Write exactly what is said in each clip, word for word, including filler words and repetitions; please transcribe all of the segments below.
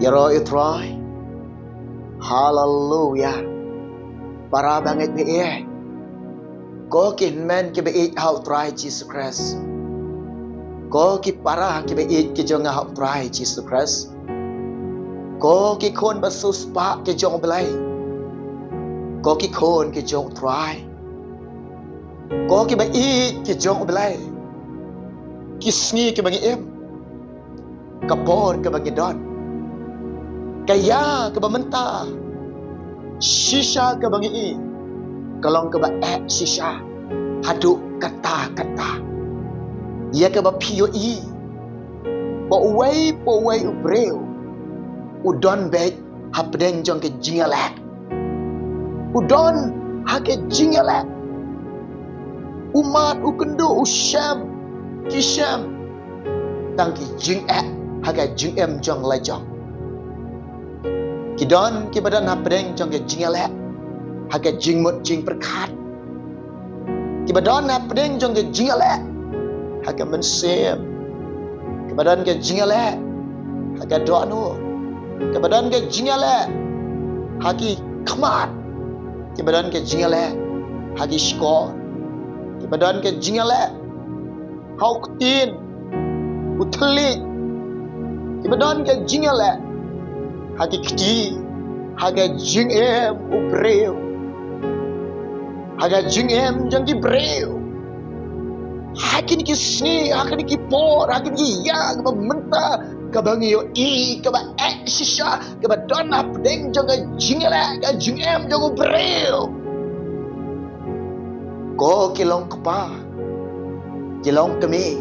Ïaroh ïa u Trai. Haleluya. Para bangeit, ko ki hynmen kiba ïeit ha u Trai Jisu Khrist, ko ki para kiba ïeit ki jong nga ha u Trai Jisu Khrist, ko ki khun ba siewspah ki jong u Blei, ko ki khun ki jong u Trai, ko kiba ïeit ki jong u Blei. Ki sngi kiba ngi im, ka por kaba ngi don, ka ïa kaba mynta, shisha kaba ngi i, ka long kaba eh shisha haduh katta katta. Ïa kaba phi ïohi ba uwei pa uwei u briew u don beit hapdeng jong ka jingïaleh. U don ha ka jingïaleh. U mad u kynduh, u shem, ki shem tang ki jingeh ha ka jingim jong la jong. Ki don kiba don hapdeng jong ka jingïaleh ha ka jingmut jingpyrkhat. Kiba don hapdeng jong ka jingïaleh ha ka mynsiem. Kiba don ka jingïaleh ha ka dohnud. Kiba don ka jingïaleh ha ki khmat. Kiba don ka jingïaleh ha ki shkor. Kiba don ka jingïaleh ha u ktien, u thylliej. Kiba don ka jingïaleh ha ki kti, ha ka jingim u briew, ha ka jingim jong ki briew. Ha kine ki sngi, ha kine ki por, ha kine ki ïa kaba mynta, kaba ngi ïohi kaba eh shisha, kaba don hapdeng jong ka jingïaleh ka jingim jong u briew. Ko ki long kpa, ki long kmie,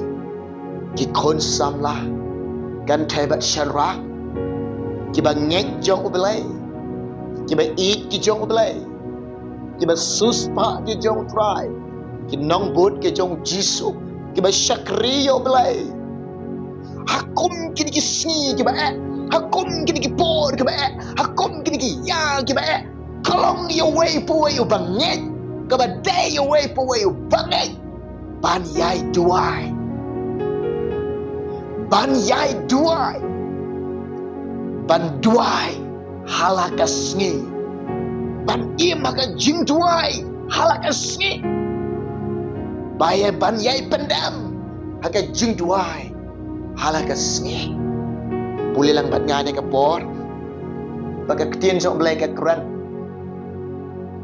ki khun samla, kynthei bad shynrang, kiba ngeit jong u Blei, kiba ïeit ki jong u Blei, kiba siewspah ki jong u Trai, ki nongbud ki jong u Jisu, kiba shakri ïa u Blei. Ha kum kine ki sngi kiba eh, ha kum kine ki por kiba eh, ha kum kine ki ïa kiba eh, ka long ïa uwei pa uwei uba ngeit, kaba dei ïa uwei pa uwei uba ngeit ban ïai duwai, ban ïai duwai, ban duwai ha la ka sngi, ban im ha ka jingduwai ha la ka sngi, ba ïa ban ïai pyndem ha ka jingduwai ha la ka sngi. Pule lang bad nga ha kane ka por ba ka ktien jong u Blei ka kren,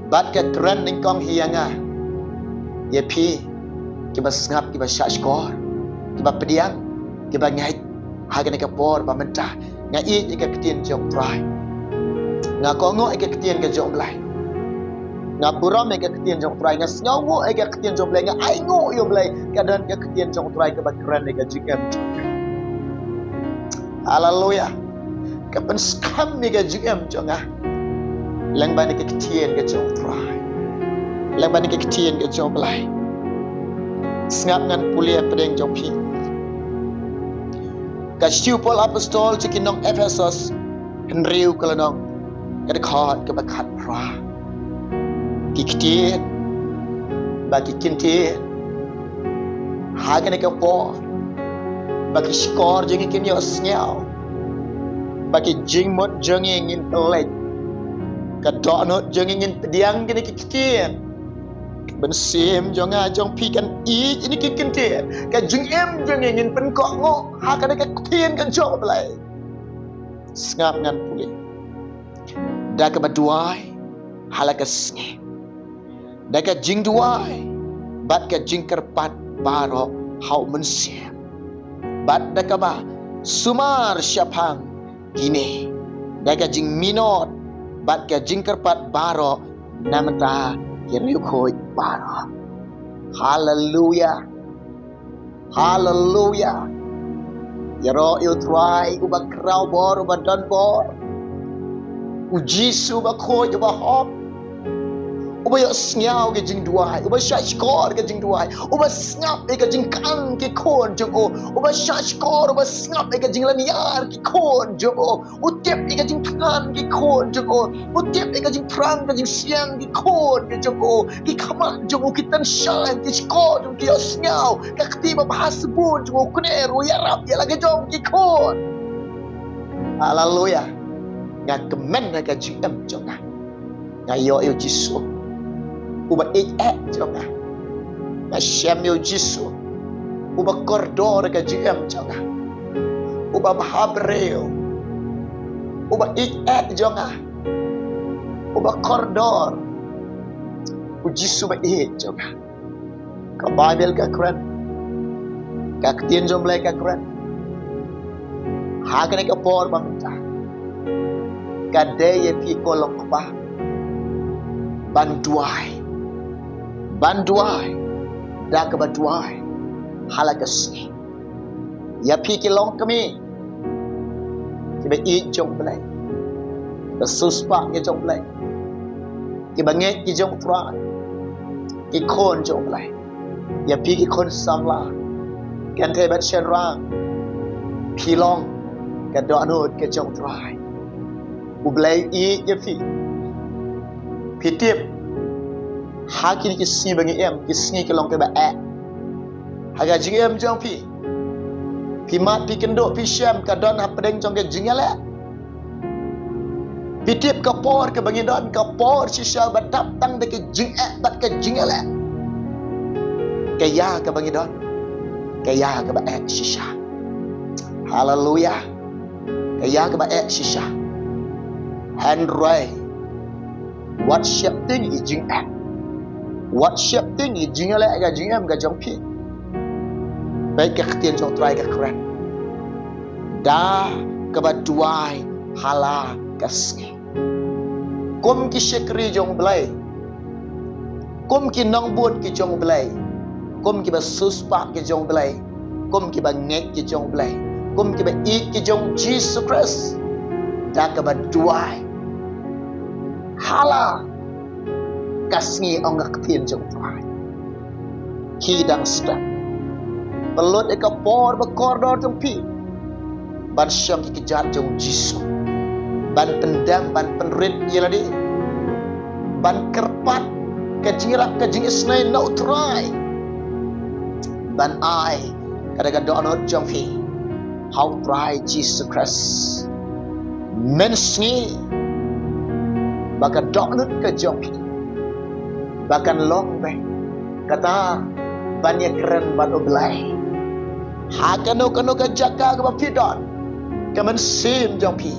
bad ka kren nyngkong hi ïa nga, ïa phi, kiba sngap, kiba shahshkor, kiba pdiang, kiba ngeit ha kane ka por ba mynta. Nga ïeit ïa ka ktien jong u Trai. Nga kohnguh ïa ka ktien ka jong u Blei. Nga burom ïa ka ktien jong u Trai. Nga sngewnguh ïa ka ktien jong u Blei. Nga ainguh ïa u Blei. Ka don ka ktien jong u Trai kaba kren ïa ka jingim jong nga. Haleluya. Ka pynskhem ïa ka jingim jong nga lyngba kane ka ktien ka jong u Trai, lyngba kane ka ktien ka jong u Blei. Sngap, ngan pule hapdeng jong phi. Ka shithi u Paul Apostol sha ki nong Ephesos, hynriew ka lynnong, ka dkhot kaba khatphra. Ki ktien bad ki kyntien ha kane ka por, ba ki shkor jong ngi kin ïohsngew, ba ki jingmut jong ngi ngin pynleit, ka dohnud jong ngi ngin pdiang kine ki ktien. Ka mynsiem jong nga jong phi kan ïeit ïa kine ki kyntien. Ka jingim jong ngi ngin pynkohnguh ha kane ka ktien ka jong u Blei. Sngap, ngan pule. Da kaba duwai ha la ka sngi, da ka jingduwai bad ka jingkyrpad baroh ha u Mynsiem, bad da kaba sumar shaphang kine da ka jingminot bad ka jingkyrpad baroh na bynta ki riewkhuid baroh. Haleluya. Haleluya. Ïaroh ïa u Trai uba khraw bor, uba don bor, u Jisu uba khuid, uba hok, Uba ïohsngew ka jingduwai, uba shahshkor ka jingduwai, uba sngap ïa ka jingkhang ki khun jong u, uba shahshkor, uba sngap ïa ka jinglynñiar ki khun jong u, u tip ïa ka jingthngan ki khun jong u, u tip ïa ka jingthrang ka jingsiang ki khun jong u, ki khmat jong u ki tynshai, ki shkor jong u ki ïohsngew ka kti ba bha sbun jong u, kner u ïarap ïa la ka jong ki khun. Haleluya. Nga kmen ha ka jingim jong nga. Nga ïoh ïa u Jisu uba ïeit eh jong nga. Nga shem ïa u Jisu uba kordor ka jingim jong nga, uba bhabriew, uba ïeit eh jong nga, uba kordor. U Jisu ba ïeit jong nga. Ka Baibl ka kren, ka ktien jong U Blei ka kren. Ha kane ka por ba mynta ka dei ïa phi ko longkpa ban duwai, ban duwai da kaba duwai ha la ka sngi. Ïa phi ki longkmie kiba ïeit jong U Blei, kiba siewspah ki jong U Blei, kiba ngeit ki jong U Trai, ki khun jong U Blei. Ïa phi ki khun samla, kynthei bad shynrang, phi long ka dohnud ka jong U Trai. U Blei u ïeit ïa phi. Phi tip, ha kine ki sngi ba ngi im, ki sngi ki long kiba eh ha ka jingim jong phi. Phi mad, phi kynduh, phi shem, ka don hapdeng jong ka jingïaleh. Phi tip, ka por kaba ngi don, ka por shisha ba dap tang da ka jingeh bad ka jingïaleh. Ka ïa kaba ngi don, ka ïa kaba eh shisha. Haleluya. Ka ïa kaba eh shisha. Hynrei wat sheptieng ïa ka jingeh, wat sheptieng ïa ka jingïaleh ha ka jingim ka jong phi. Bad ka ktien jong U Trai ka kren, da kaba duwai ha la ka sngi. Kum ki shakri jong U Blei, kum ki nongbud ki jong U Blei, kum kiba siewspah ki jong U Blei, kum kiba ngeit ki jong U Blei, kum kiba ïeit ki jong U Jisu Khrist, da kaba duwai ha la ka sngi, ong ka ktien jong U Trai. Ki dang step, pynlut ïa ka por ba kordor jong phi ban shong ki kjat jong U Jisu, ban pyndem, ban pynrit ïa lade, ban kyrpad ka jingïarap, ka jingisynei na U Trai, ban ai kata ka dohnud jong phi ha U Trai Jisu Khrist. Mynsngi ba ka dohnud ka jong phi ba kan long beit kata ban ïakren bad U Blei. Ha kano kano ka jaka kaba phi don, ka mynsiem jong phi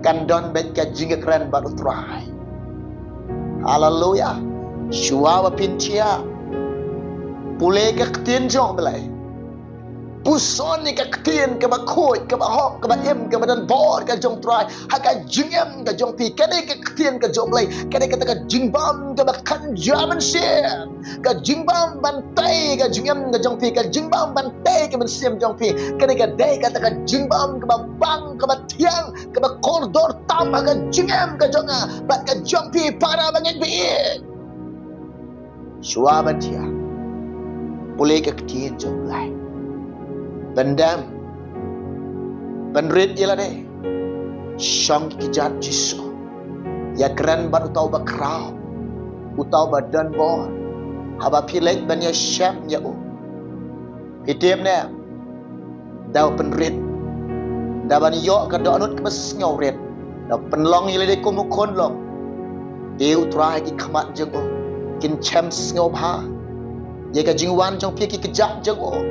kan don beit ka jingïakren bad U Trai. Haleluya. Shuwa ba phin thiah, pule ka ktien jong U Blei. Puson ïa ka ktien kaba khuid, kaba hok, kaba im, kaba don bor ka jong U Trai ha ka jingim ka jong phi. Kane ka ktien ka jong U Blei, kane kata ka jingbam kaba kynja mynsiem, ka jingbam ban tei ka jingim ka jong phi, ka jingbam ban tei ka mynsiem jong phi. Kane ka dei kata ka jingbam kaba bang, kaba thiang, kaba kordor tam ha ka jingim ka jong nga bad ka jong phi, para bangeit ba ïeit. Shuwa ban thiah, pule ka ktien jong U Blei. Pyndem, pynrit ïa lade, shong ki kjat Jisu. Ïakren bad uta uba khraw, uta uba don bor. Haba phi leit ban ïashem ïa u, phi tip ne, da u pynrit, da ban ïoh ka dohnud kaba sngewrit, da u pynlong ïa lade kum u khun long. Te U Trai, ki khmat jong u kin shem sngewbha ïa ka jingwan jong phi ha ki kjat jong u.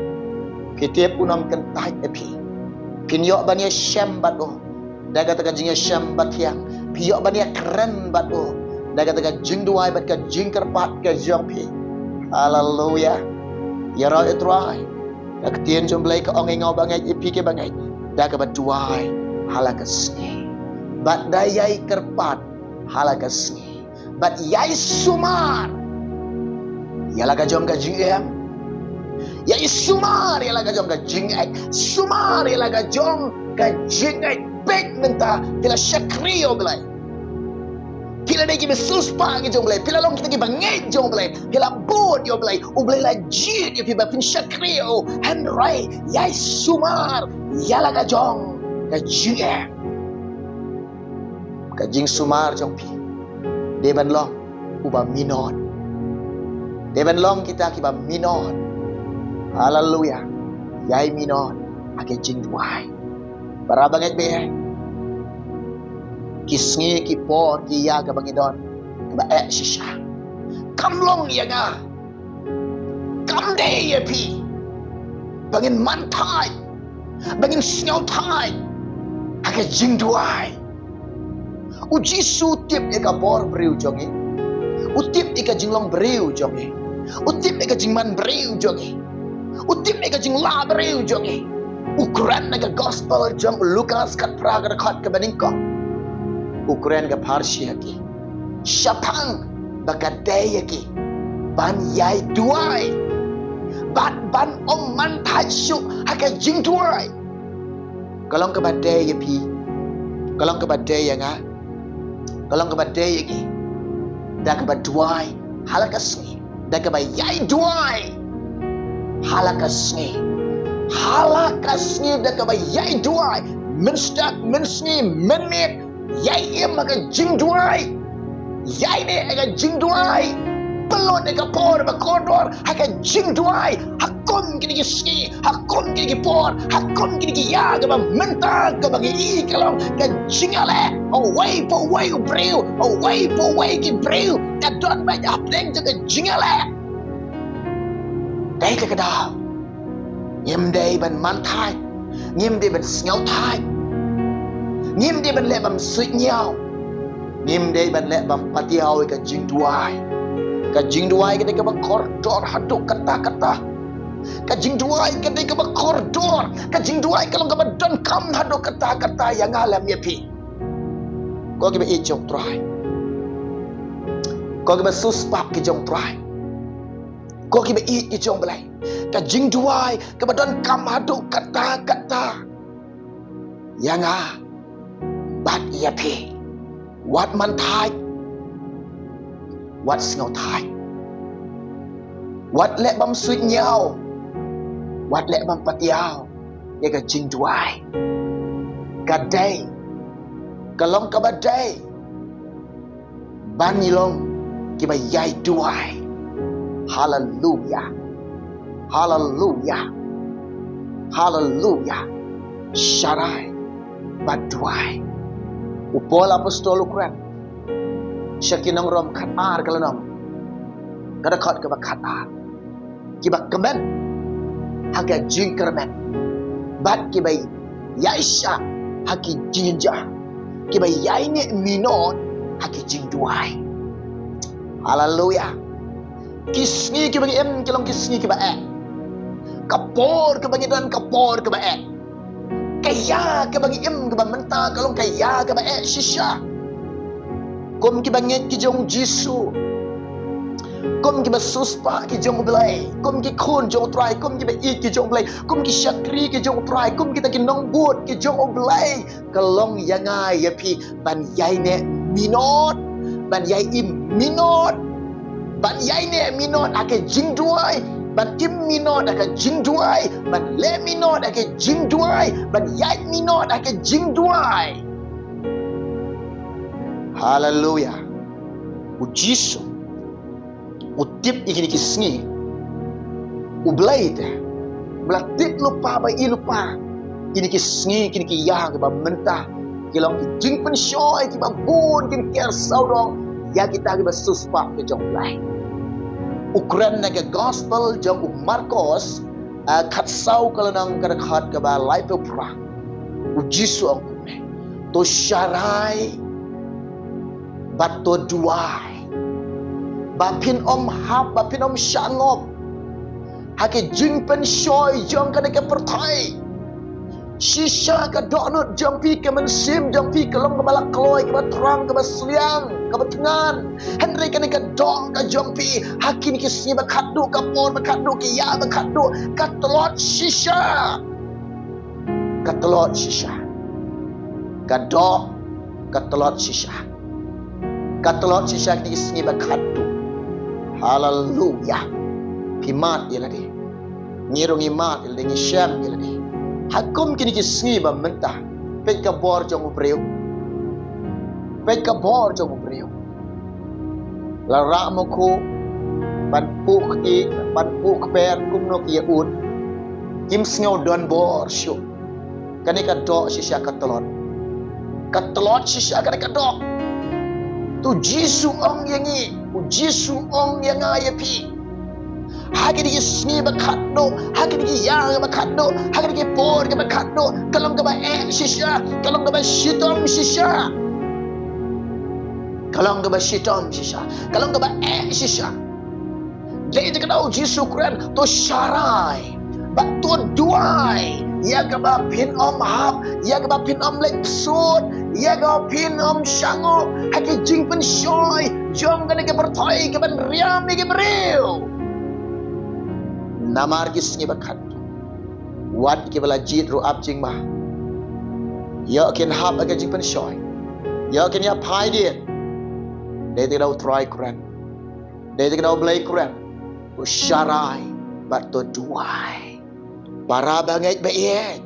Phi tip, un ym kyntait ïa phi. Phin ïoh ban ïashem bad u da kata ka jingïashem bathiang. Phi ïoh ban ïakren bad u da kata ka jingduwai bad ka jingkyrpad ka jong phi. Haleluya. Ïaroh ïa U Trai. Ka ktien jong U Blei ka ong ïa nga uba ngeit, ïa phi kiba ngeit, da kaba duwai ha la ka sngi, bad da ïai kyrpad ha la ka sngi, bad ïai sumar ïa la ka jong ka jingim. Ïai sumar ïa la ka jong ka jingngeit. Sumar ïa la ka jong ka jingngeit. Peit mynta, phi la shakri ïa U Blei, Phi la dei kiba siewspah ki jong U Blei. Phi la long kita kiba ngeit jong U Blei. Phi la bud ïa U Blei. U Blei la jied ïa phi ba phin shakri ïa u. Hynrei ïai sumar ïa la ka jong ka jingeh. Ka jingsumar jong phi dei ban long uba minot. Dei ban long kita kiba minot. Haleluya. Ïai minot ha ka jingduwai. Para bangeit, ba ki sngi, ki por, ki ïa kaba ngi don, kaba eh shisha. Kam long ïa nga, kam dei ïa phi ba ngin man thait, ba ngin sngew thait ha ka jingduwai. U Jisu u tip ïa ka bor briew jong ngi. U tip ïa ka jinglong briew jong ngi. U tip ïa ka jingman briew jong ngi. U tip ïa ka jinglah briew jong ngi. U kren ha ka gospel jong u Lukas khatphra, ka dkhot kaba nyngkong. U kren ka pharshi ha ki, shaphang ba ka dei ïa ki ban ïai duwai bad ban ym man thait shuh ha ka jingduwai. Ka long kaba dei ïa phi, ka long kaba dei ïa nga, ka long kaba dei ïa ngi, da kaba duwai ha la ka sngi, da kaba ïai duwai ha la ka sngi, ha la ka sngi, da kaba ïai duwai mynstep, mynsngi, mynmiet. Ïai im ha ka jingduwai. Ïai neh ha ka jingduwai. Pynlut ïa ka por ba kordor ha ka jingduwai. Ha kum kine ki sngi, ha kum kine ki por, ha kum kine ki ïa kaba mynta, kaba ngi i ka long ka jingïaleh. Uwei pa uwei u briew, uwei pa uwei ki briew, ka don beit hapdeng jong ka jingïaleh. Dei ka kata, ngim dei ban man thait, ngim dei ban sngew thait, ngim dei ban leh bam suidñiaw, ngim dei ban leh bam patiaw ïa ka jingduwai. Ka jingduwai ka dei kaba kordor haduh katta katta. Ka jingduwai ka dei kaba kordor. Ka jingduwai ka long kaba donkam haduh katta katta ïa nga lem ïa phi. Ko kiba ïeit jong U Trai, ko kiba siewspah ki jong U Trai, ko kiba ïeit ki jong U Blei, ka jingduwai kaba donkam haduh katta katta ïa nga bad ïa phi. Wat man thait, wat sngew thait, wat leh bam suidñiaw, wat leh bam patiaw ïa ka jingduwai. Ka dei, ka long kaba dei ban ngi long kiba ïai duwai. Haleluya. Haleluya. Haleluya. Sharai bad duwai. U Paul Apostol u kren sha ki nong Rom khatar, ka lynnong, ka dkhot kaba khatar. Kiba kmen ha ka jingkyrmen bad kiba ïaishah ha ki jingjia, kiba ïaineh minot ha ki jingduwai. Haleluya. Ki sngi kiba ngi im ki long ki sngi kiba eh. Ka por kaba ngi don ka por kaba eh. Ka ïa kaba ngi im kaba mynta ka long ka ïa kaba eh shisha. Kum kiba ngeit ki jong U Jisu, kum kiba siewspah ki jong U Blei, kum ki khun jong U Trai, kum kiba ïeit ki jong U Blei, kum ki shakri ki jong U Trai, kum kita ki nongbud ki jong U Blei, ka long ïa nga ïa phi ban ïaineh minot, ban ïai im minot, ban ïaineh minot ha ka jingduwai, ban im minot ha ka jingduwai, ban leh minot ha ka jingduwai, ban ïaid minot ha ka jingduwai. Haleluya. U Jisu u tip ïa kine ki sngi. U Blei te u la tip lypa ba i lypa kine ki sngi, kine ki ïa kiba mynta ki long ki jingpynshoi kiba bun, kin ker sawdong ïa kita kiba siewspah ki jong U Blei. U kren na ka gospel jong u Markos, eh, khatsaw, ka lynnong, ka dkhot kaba laiphew phra. U Jisu u ong kumne: To sharai bad to duwai ba phin ym hap, ba phin ym shah ngop ha ki jingpynshoi jong kane ka pyrthei. Shisha ka dohnud jong phi, ka mynsiem jong phi ka long kaba la kloi, kaba thrang, kaba sliang, kaba thngan. Hynrei kane ka doh ka jong phi ha kine ki sngi ba khatduh, ka por ba khatduh, ki ïa ba khatduh, ka tlot shisha. Ka tlot shisha. Ka doh ka tlot shisha. Ka tlot shisha kine ki sngi ba khatduh. Haleluya. Phi mad ïa lade. Ngi ruh ngi mad ïa lade, ngi shem ïa lade. Ha kum kine ki sngi ba mynta. Peit ka bor jong u briew. Peit ka bor jong u briew. La rah makhuh, ban puh kti, ban puh kper, kumno ki ïa ud. Kim sngew don bor shuh. Kane ka doh shisha ka tlot. Ka tlot shisha kane ka doh. To u Jisu ong ïa ngi, u Jisu ong ïa nga ïa phi. Ha kine ki sngi ba khatduh, ha kine ki ïa ba khatduh, ha kine ki por ba khatduh, ka long kaba eh shisha, ka long kaba shitom shisha. Ka long kaba shitom shisha, ka long kaba eh shisha. Dei te ka daw u Jisu u kren, to sharai. Bad to duwai. Ïa kaba phin ym hap, ïa kaba phin ym leit bsut, ïa kaba phin ym shah nguh ha ki jingpynshoi jong kane ka pyrthei kaban riam ïa ki briew. Namar ki sngi ba khatduh. Wat kiba la jied ruh ap jingma. Ïoh kin hap ha ka jingpynshoi. Ïoh kin ïa phai dien. Dei te ka daw u Trai u kren. Dei te ka daw u Blei u kren. To sharai bad to duwai. Para bangeit ba ïeit.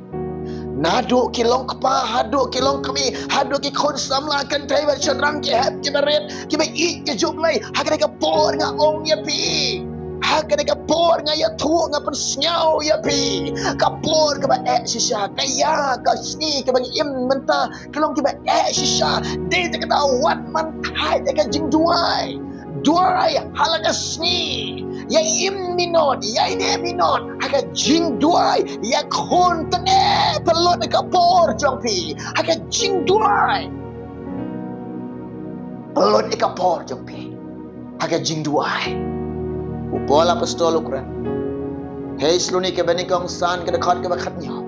Naduh ki long kpa, haduh ki long kmie, haduh ki khun samla kynthei bad shynrang, ki hep ki barit, kiba ïeit ki jong U Blei. Ha kane ka por nga ong ïa phi. Ha kane ka por nga ïathuh, nga pynsngew ïa phi. Ka por kaba eh shisha, ka ïa ka sngi kaba ngi im mynta, ka long kaba eh shisha. Dei te ka daw wat man thait ïa ka jingduwai. Duwai ha la ka sngi. Ïa im minot, ïa ine minot ha ka jingduwai. Ïa khun tnge, pynlut ïa ka por jong phi ha ka jingduwai. Pynlut ïa ka por jong phi ha ka jingduwai. U Paul apostol u kren. Thesalonika banyngkong san, ka dkhot kaba khathynñiew.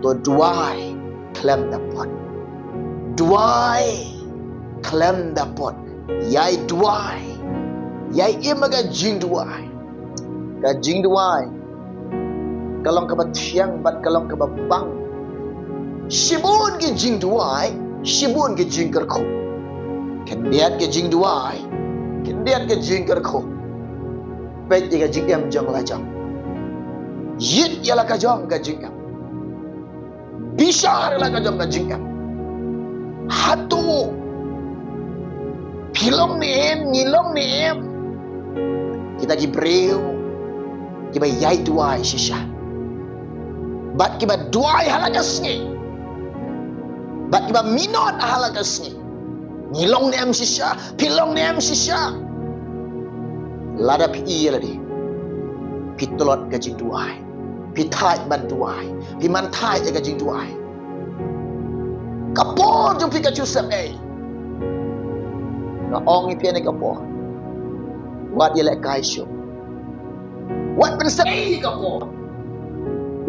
To duwai khlem da put. Duwai khlem da put. Ïai duwai. Ïai im ha ka jingduwai. Ka jingduwai ka long kaba thiang bad ka long kaba bang. Shibun ki jingduwai, shibun ki jingkyrkhu. Khyndiat ki jingduwai, khyndiat ki jingkyrkhu. Peit ïa ka jingim jong la jong. Ïit ïa la ka jong ka jingim. Bishar la ka jong ka jingim. Hato phi long ne em, ngi long ne em? Kita ki briew kiba ïai duwai shisha. Bad kiba duwai ha la ka sngi. Bad kiba minot ha la ka sngi. Ngi long ne em shisha, phi long ne em shisha? Lada phi ïa lade, phi tlot ka jingduwai. Phi thait ban duwai. Phi man thait ïa ka jingduwai. Ka por jong phi ka shu sep ei. Nga ong ïa phi ne ka por. Wat ïalehkai shuh. Wat pynsep ei ka por.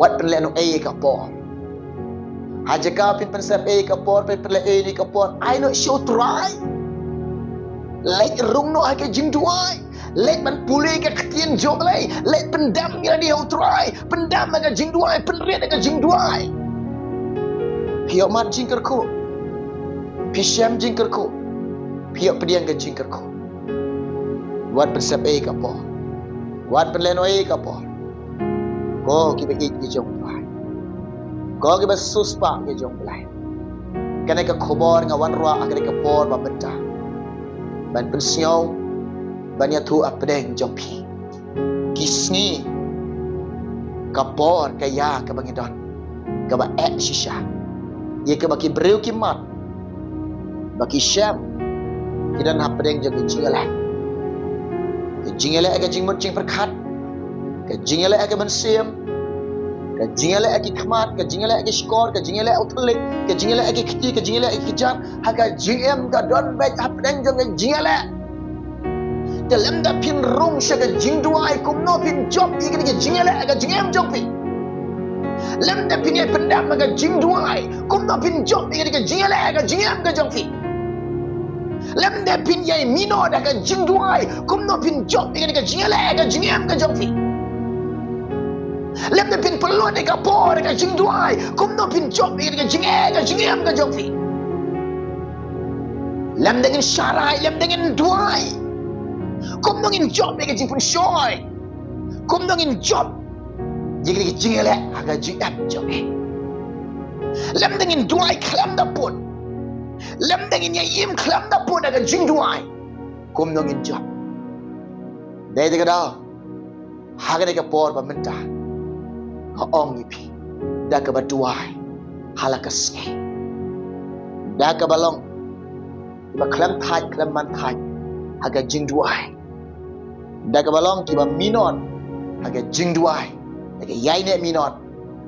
Wat pynlehnohei ka por. Ha jaka phin pynsep ei ka por, phin pynlehnohei ka por, ai noh sha u Trai. Leit rung noh ha ka jingduwai. Leit ban pule ka ktien jong U Blei. Leit pyndam ïa lade ha u Trai. Pyndam ha ka jingduwai, pynrit ha ka jingduwai. Phi ïoh mad jingkyrkhu. Phi shem jingkyrkhu. Phi ïoh pdiang ka jingkyrkhu. Wat pynsep ei ka por. Wat pynlehnohei ka por. Ko kiba ïeit ki jong U Blei. Ko kiba siewspah ki jong U Blei. Kane ka khubor nga wanrah ha kane ka por ba mynta. Ban pynsngew, ban ïathuh hapdeng jong phi. Ki sngi, ka por, ka ïa kaba ngi don. Kaba eh shisha. Ïa kaba ki briew ki mad. Ba ki shem. Ki don hapdeng jong ka jingïaleh. Ka jingïaleh ka jingmut jingpyrkhat. Ka jingïaleh ka mynsiem. Ka jingïaleh ki khmat, ka jingïaleh ki shkor, ka jingïaleh u thylliej, ka jingïaleh ki kti, ka jingïaleh ki kjat. Ha ka jingim ka don beit hapdeng jong ka jingïaleh. Te lymda phin rung sha ka jingduwai, kumno phin jop ïa kane ka jingïaleh ha ka jingim jong phi? Lymda phin ïai pyndam ha ka jingduwai, kumno phin jop ïa kane ka jingïaleh ha ka jingim ka jong phi? Lymda phin ïai minot ha ka jingduwai, kumno phin jop ïa kane ka jingïaleh ha ka jingim ka jong phi? Lymda phin pynlut ïa ka por ha ka jingduwai, kumno phin jop ïa kane ka jingeh ha ka jingim ka jong phi? Lymda ngin sharai, lymda ngin duwai. Kumno ngin jop ïa ka jingpynshoi. Kumno ngin jop ïa ka jingïaleh ha ka jingim jong ngi. Lymda ngin duwai khlem da pud. Lymda ngin ïaid im khlem da pud ha ka jingduwai. Kumno ngin jop. Dei da ka daw ha kane ka por ba mynta nga ong ïa phi, da kaba duwai ha la ka sngi, da kaba long kiba khlem thait khlem man thait ha ka jingduwai, da kaba long kiba minot ha ka jingduwai, da ka ïaineh minot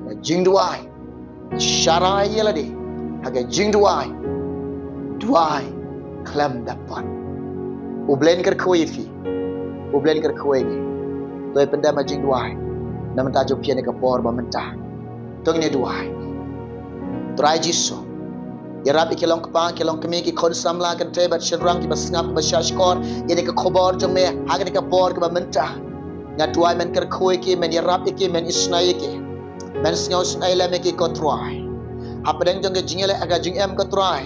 ha ka jingduwai. Sharai ïa lade ha ka jingduwai. Duwai khlem da pud. U Blei un kyrkhu ïa phi. U Blei un kyrkhu ïa ngi. To ïa pyndem ha jingduwai na bynta jong phi ha kane ka por ba mynta. To ngin ïa duwai. Trai Jisu, ïarap ïa ki long kpa, ki long kmie, ki khun samla, kynthei bad shynrang kiba sngap, kiba shahshkor ïa kane ka khubor jong me ha kane ka por kaba mynta. Nga duwai men kyrkhu ïa ki, men ïarap ïa ki, men isynei ïa ki. Men sngewsynei lem ïa ki ko Trai. Hapdeng jong ka jingïaleh ha ka jingim ko Trai,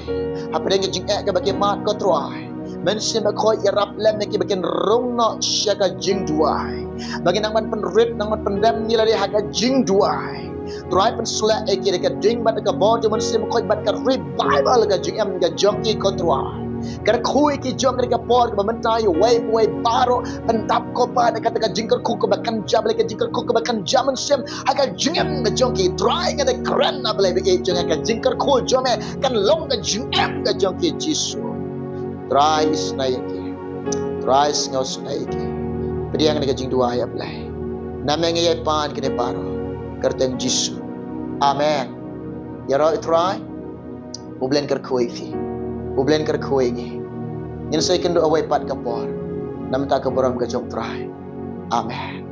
hapdeng ka jingeh kaba ki mad ko Trai, men Mynsiem Bakhuid ïarap lem ïa ki ba kin rung noh sha ka jingduwai, ba kin nang ban pynrit, nang ban pyndem ïa lade ha ka jingduwai. Trai, pynsleh ïa ki da ka ding bad ka bor jong u Mynsiem Bakhuid bad ka revival ha ka jingim ka jong ki ko Trai. Kyrkhu ïa ki jong kane ka por kaba mynta, ïa uwei pa uwei baroh, pyndap ko Pa da kata ka jingkyrkhu kaba kynja Blei, ka jingkyrkhu kaba kynja mynsiem ha ka jingim ka jong ki. Trai, nga da kren, A Blei ba ïeit jong nga, ka jingkyrkhu jong me kan long ka jingim ka jong ki Jisu. Trai, isynei ïa ki. Trai, sngewsynei ïa ki. Pdiang ïa ka jingduwai, A Blei. Na me ngi ïai pan kine baroh, kyrteng Jisu. Amen. Ïaroh ïa u Trai. U Blei un kyrkhu ïa phi. U Blei un kyrkhu ïa ngi. Ngin sa ïakynduh ha kawei pat ka por na ka bynta ka burom ka jong u Trai. Amen.